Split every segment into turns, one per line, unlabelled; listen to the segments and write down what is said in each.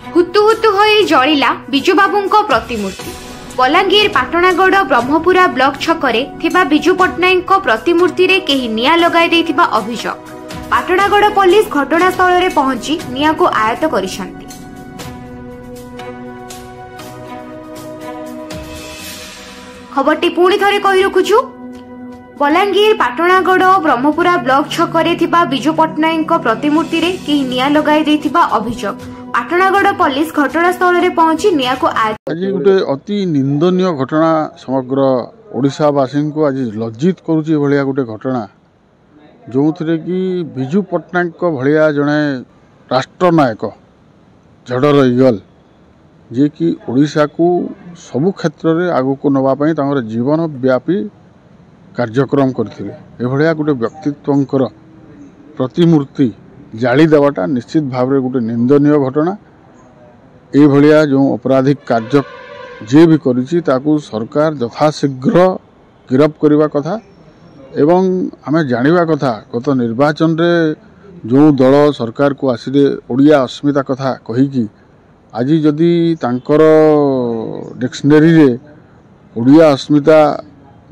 ହୁତୁ ହୁତୁ ହୋଇ ଜଳିଲା ବିଜୁବାବୁଙ୍କ ପ୍ରତିମୂର୍ତ୍ତି। ବଲାଙ୍ଗୀର ପାଟଣାଗଡ଼ ବ୍ରହ୍ମପୁରା ବ୍ଲକ ଛକରେ ଥିବା ବିଜୁ ପଟ୍ଟନାୟକଙ୍କ ପ୍ରତିମୂର୍ତ୍ତିରେ କେହି ନିଆଁ ଲଗାଇ ଦେଇଥିବା ଅଭିଯୋଗ। ପାଟଣାଗଡ଼ ପୋଲିସ ଘଟଣାସ୍ଥଳରେ ପହଞ୍ଚି ନିଆଁକୁ ଆୟତ୍ତ କରିଛନ୍ତି। ଖବରଟି ପୁଣି ଥରେ କହି ରଖୁଛୁ, ବଲାଙ୍ଗୀର ପାଟଣାଗଡ଼ ବ୍ରହ୍ମପୁରା ବ୍ଲକ ଛକରେ ଥିବା ବିଜୁ ପଟ୍ଟନାୟକଙ୍କ ପ୍ରତିମୂର୍ତ୍ତିରେ କେହି ନିଆଁ ଲଗାଇ ଦେଇଥିବା ଅଭିଯୋଗ। ପାଟଣାଗଡ଼ ପୋଲିସ ଘଟଣାସ୍ଥଳରେ ପହଞ୍ଚି ନିଆଁକୁ ଆୟତ୍ତ।
ଆଜି ଗୋଟେ ଅତି ନିନ୍ଦନୀୟ ଘଟଣା, ସମଗ୍ର ଓଡ଼ିଶାବାସୀଙ୍କୁ ଆଜି ଲଜ୍ଜିତ କରୁଛି ଏଭଳିଆ ଗୋଟେ ଘଟଣା, ଯେଉଁଥିରେ କି ବିଜୁ ପଟ୍ଟନାୟକଙ୍କ ଭଳିଆ ଜଣେ ରାଷ୍ଟ୍ରନାୟକ, ଝଡ଼ର ଇଗଲ, ଯିଏକି ଓଡ଼ିଶାକୁ ସବୁ କ୍ଷେତ୍ରରେ ଆଗକୁ ନେବା ପାଇଁ ତାଙ୍କର ଜୀବନ ବ୍ୟାପୀ କାର୍ଯ୍ୟକ୍ରମ କରିଥିଲେ, ଏଭଳିଆ ଗୋଟେ ବ୍ୟକ୍ତିତ୍ୱଙ୍କର ପ୍ରତିମୂର୍ତ୍ତି ଜାଳି ଦେବାଟା ନିଶ୍ଚିତ ଭାବରେ ଗୋଟେ ନିନ୍ଦନୀୟ ଘଟଣା। ଏଇଭଳିଆ ଯେଉଁ ଅପରାଧିକ କାର୍ଯ୍ୟ ଯିଏ ବି କରିଛି, ତାକୁ ସରକାର ଯଥାଶୀଘ୍ର ଗିରଫ କରିବା କଥା। ଏବଂ ଆମେ ଜାଣିବା କଥା, ଗତ ନିର୍ବାଚନରେ ଯେଉଁ ଦଳ ସରକାରକୁ ଆସିଲେ ଓଡ଼ିଆ ଅସ୍ମିତା କଥା କହିକି, ଆଜି ଯଦି ତାଙ୍କର ଡିକ୍ସନେରୀରେ ଓଡ଼ିଆ ଅସ୍ମିତା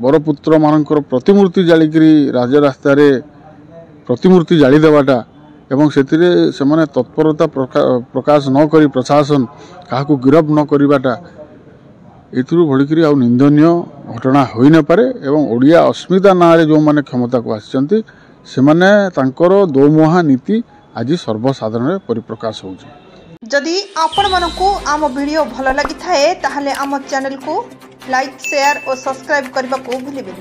ବରପୁତ୍ରମାନଙ୍କର ପ୍ରତିମୂର୍ତ୍ତି ଜାଳିକିରି ରାଜରାସ୍ତାରେ ପ୍ରତିମୂର୍ତ୍ତି ଜାଳିଦେବାଟା ଏବଂ ସେଥିରେ ସେମାନେ ତତ୍ପରତା ପ୍ରକାଶ ନ କରି ପ୍ରଶାସନ କାହାକୁ ଗିରଫ ନ କରିବାଟା, ଏଥିରୁ ଭଳିକିରି ଆଉ ନିନ୍ଦନୀୟ ଘଟଣା ହୋଇନପାରେ। ଏବଂ ଓଡ଼ିଆ ଅସ୍ମିତା ନାଁରେ ଯେଉଁମାନେ କ୍ଷମତାକୁ ଆସିଛନ୍ତି, ସେମାନେ ତାଙ୍କର ଦୋମୁହାଁ ନୀତି ଆଜି ସର୍ବସାଧାରଣରେ ପରିପ୍ରକାଶ ହେଉଛି।
ଯଦି ଆପଣମାନଙ୍କୁ ଆମ ଭିଡ଼ିଓ ଭଲ ଲାଗିଥାଏ, ତାହେଲେ ଆମ ଚ୍ୟାନେଲକୁ ଲାଇକ୍, ସେୟାର ଓ ସବସ୍କ୍ରାଇବ୍ କରିବାକୁ ଭୁଲିବେନି।